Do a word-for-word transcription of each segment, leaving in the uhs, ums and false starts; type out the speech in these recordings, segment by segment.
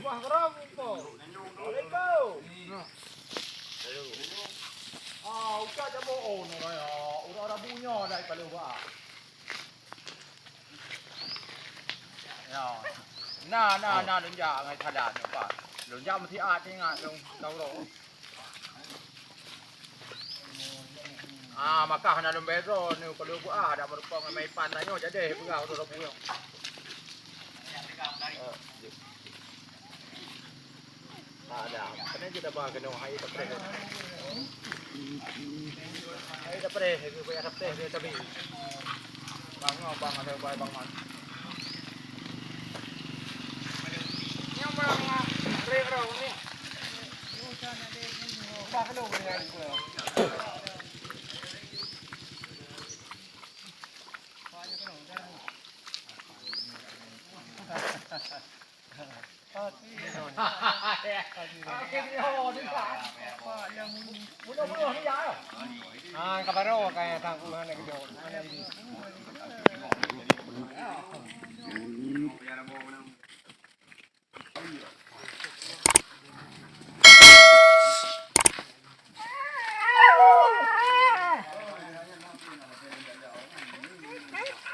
Wah, keram, Mpok. Assalamualaikum. Ah, ucap cabut, oh, ni raya. Urang Rabu nyoe dah kali ubah. Ya. Na, na, na, lôn jak ngai sadan, Pak. Lôn jak meusiat ingat lôn, lôn roh. Ah, maka hana lôn bero ni, kalau buah dak meureumpok ngon Maipan tanyoe jadi peugah udah lôn pulang. Ada. Kena je dah bah kena hai tak preh. Hai tak preh, aku payah tak preh dia tapi. Bang, bang ada bang, bang man. Nyang bang, rek rau ni. Ah, ka baroe ka nyang tangku hana geujok.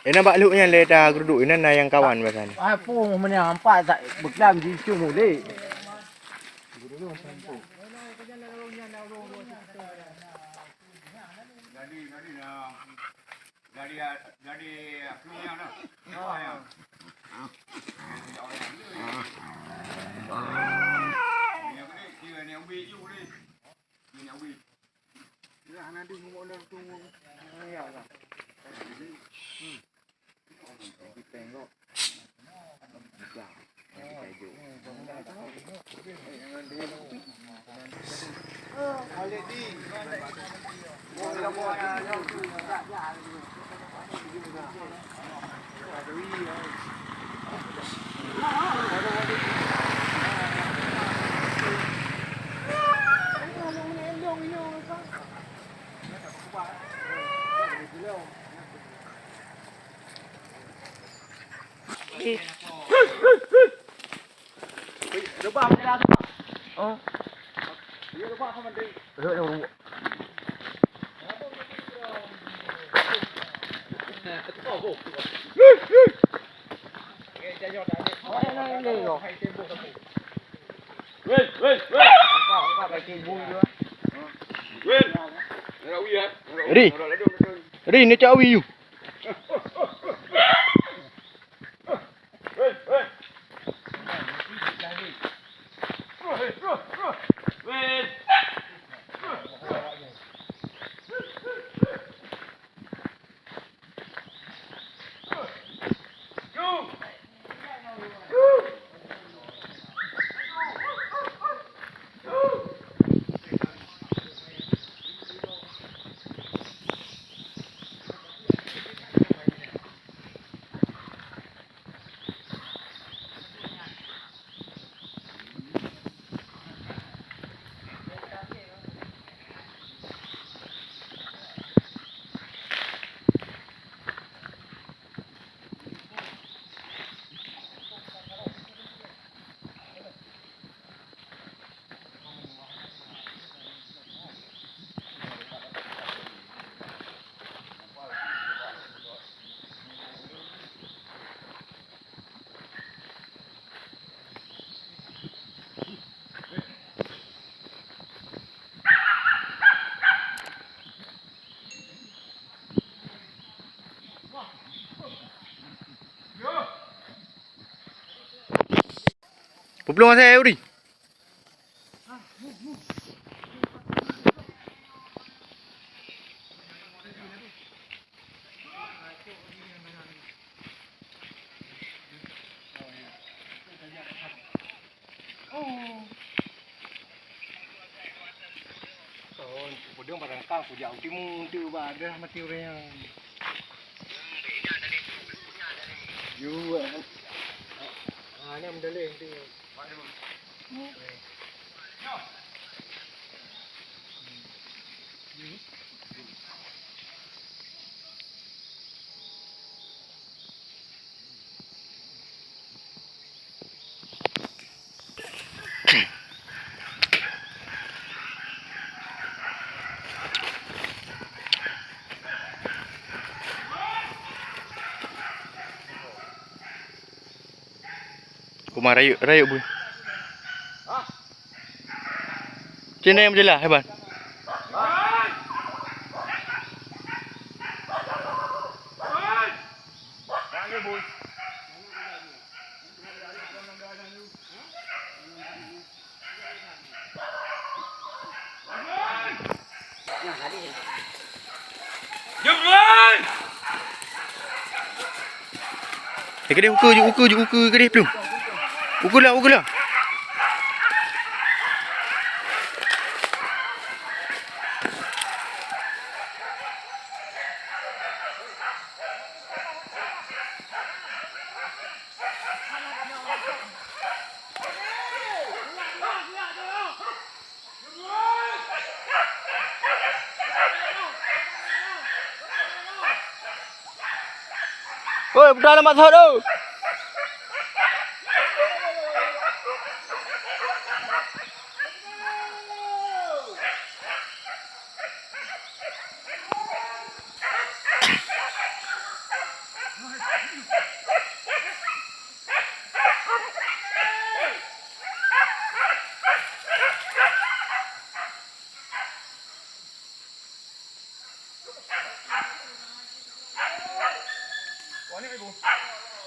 Inan bak lhok nyan lé ta geuduek, inan na nyang kawan biasa ni. Ah, pun meunyoe empat tak beklam jicung ulé. Jadi, jadi, nah. Jadi, jadi aku ni, nah. Oh, ya. Ni aku ni, dia ni ubi you ni. Ni nak ubi. Dia hana deh ngomong dah tu. Ya lah. Hmm. Kita tengok. Ri. Ri, ni cak awi you. Peuplueng asai, Uri. Oh, peudong barangkang kujak u timu tu ba dah mati ureueng nyan. Yu, ah, ni mendalih tu. Uma rayeuk, rayeuk bui. Cina yang jelas, hebat. Eh, keudeh ukeue ju, ukeue ju, ukeue keudeh plueng. Ukeue lah, ukeue lah. Oi, peugah lam maksud tu.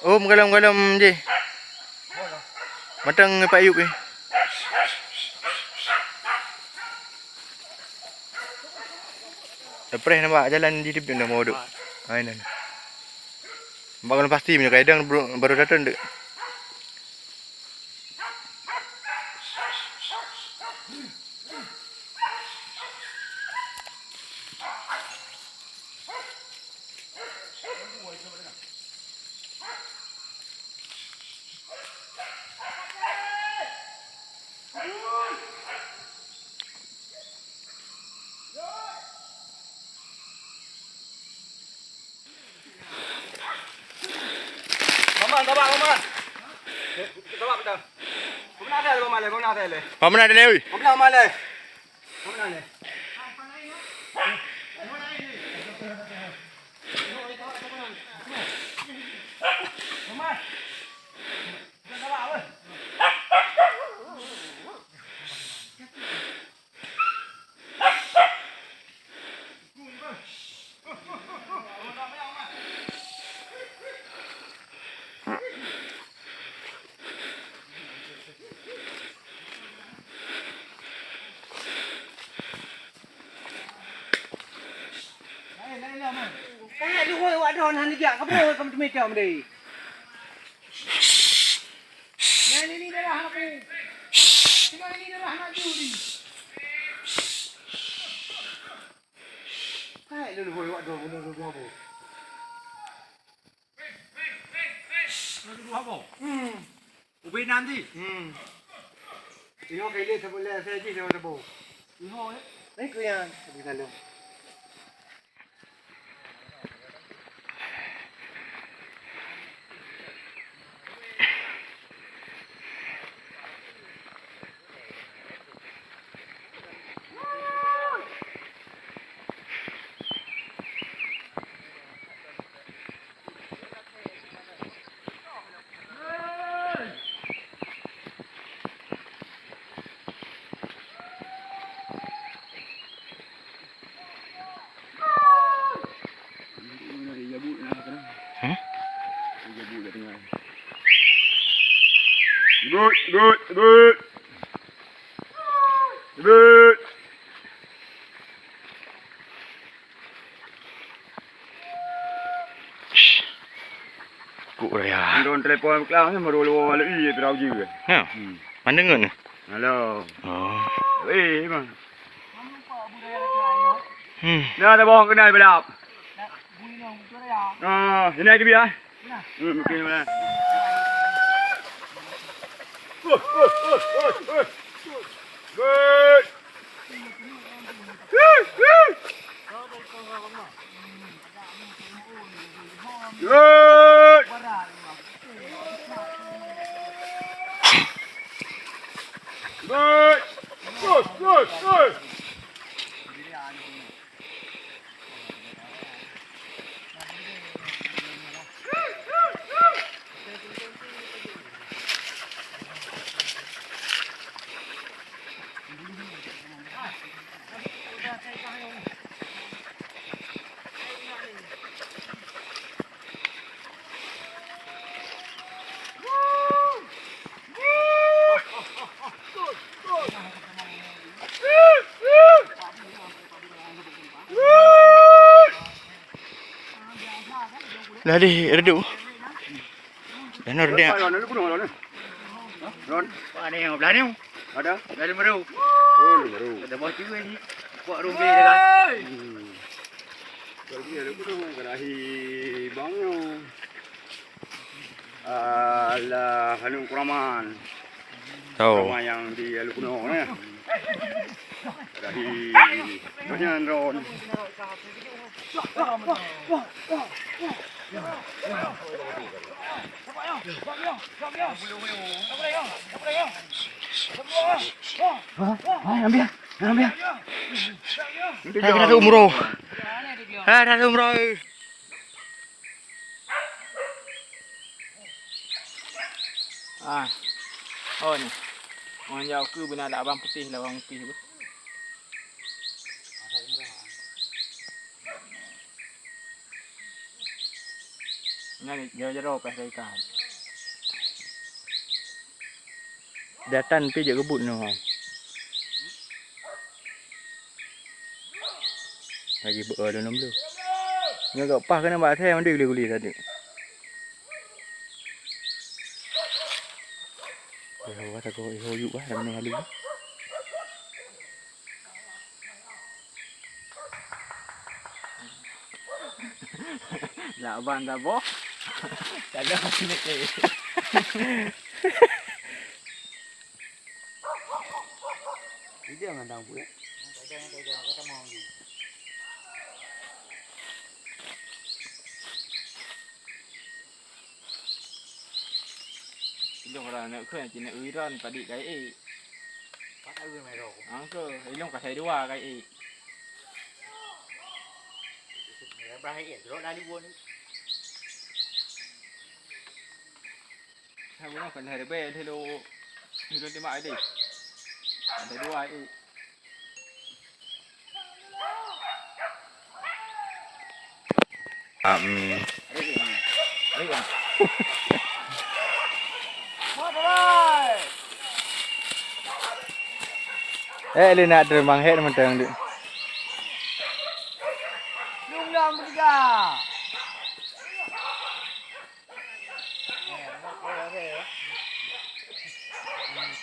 Oh, meugalom-galom jih. Mantong Pak Ayub ni. Lepreh nampak jalan di depan dah mau duduk. Ha, ini. Nampak kalau pasti punya kadang baru, baru datang dek. Paman, tabak, Paman. Tabak, dah. Paman ada, Paman, Paman ada, le. Paman ada, le, oi. Paman ada, Paman, le. Paman ada, le. Kayak luhôi awak droe hana jak, kamoe ka meuteumé cam deh. Nyan ini darah aku. Cuma ini darah maju ni. Hai, lôn hôi awak droe bunoe dua boh. Dua boh. Hmm. Ubé nanti. Hmm. Iyo kali saboh lé saya ji saboh. Iyo, eh. Baik ku yang. Tapi kalau Hmm? Ribut, ribut, ribut. Ribut. Kuk raya. Ndon telepon kelang ni, meurulu lagi, terau je. Ya. Hmm. Mana ngon? Halo. Oh. Eh, bang. Hmm. Dah, dah bohong kenal belap. Ah, ini dia. Hmm, mungkin mana? Good. Good. Good. Good. Good. Dah deh, redup. Dah na redup. Ron, ada gunung, Ron. Ron. Wah, ni, belah ni. Ada? Belah ni baru. Oh, ni baru. Ada bawah tiga ni. Kuat rumah dia kan. Hmm. Kalau dia ada gunung, kena hi bang ni. Alah, anu kuraman. Tahu. Kuraman yang di Aluk Gunung, eh. Dari Banyan Ron. Ha? Ha, ambil. Ha, ambil. Ha, kita ke umroh. Ha, kita ke umroh. Ah. Oh ni. Orang jauh ke beuna ada abang putih lah, orang putih tu. Nyan jaro-jaro peh dari ikan. Datan pi jeuet keu buet nyoe. Lagi beu lom lom tu. Nyoe gak pah keunan bak asai mandum guli-guli tadi. Eh, wah, tak kau, eh, yuk, wah, dah menang lalu. Laban dah boh. Dalam sini, eh. Ida ngan dang buet. Ilong rang neuk kheun, cit neuk iron padik kai ék. Pat aweue mero. Angke, ilong kasai dua kai ék. Bah ék, trok lalu won. Hai, bunoe kan hai rebel hello. Hello di mak ai deh. Ada dua ék. Eh, le nak terbang hek mantong dek. Lung lam bertiga.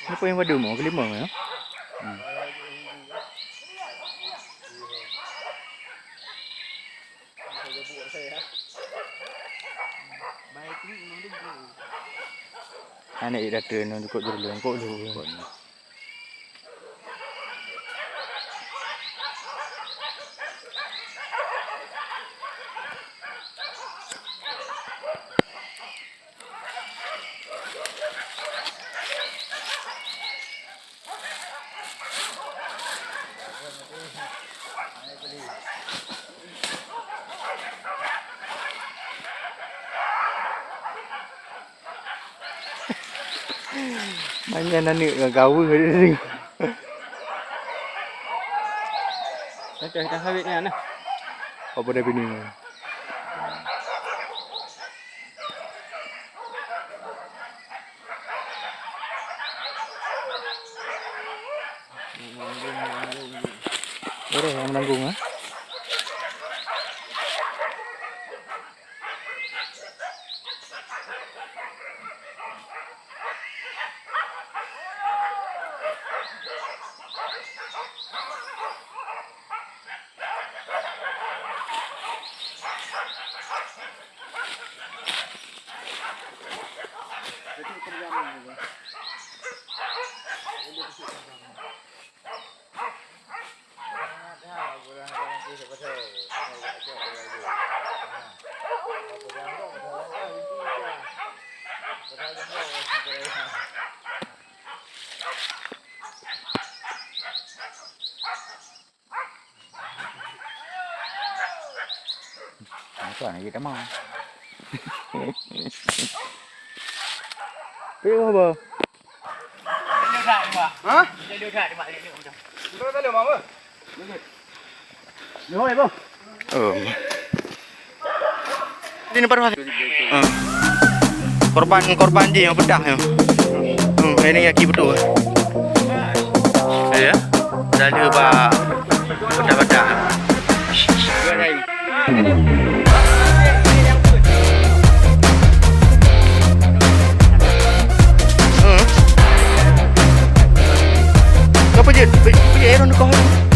Napa nyang padum? Oh, kelima ya. Hmm. Aneuk data nang jukuk dulu, kok dulu. Manyang aneuk ngon gawa dia. Dah, dah, dah habis ni, nah. Apa dah bini? Orang yang menanggung, ah. Tuan lagi tak mau. Pergi apa? Ha? Betul tak dia mak dia ni macam? Betul tak dia mak apa? Ni hoi bang. Oh. Ini baru hasil. Ha. Korban, korban je yang bedah tu. Hmm, ini aki betul. Ya. Dah lupa bedah-bedah. Cit, bri, bri air ngon kah.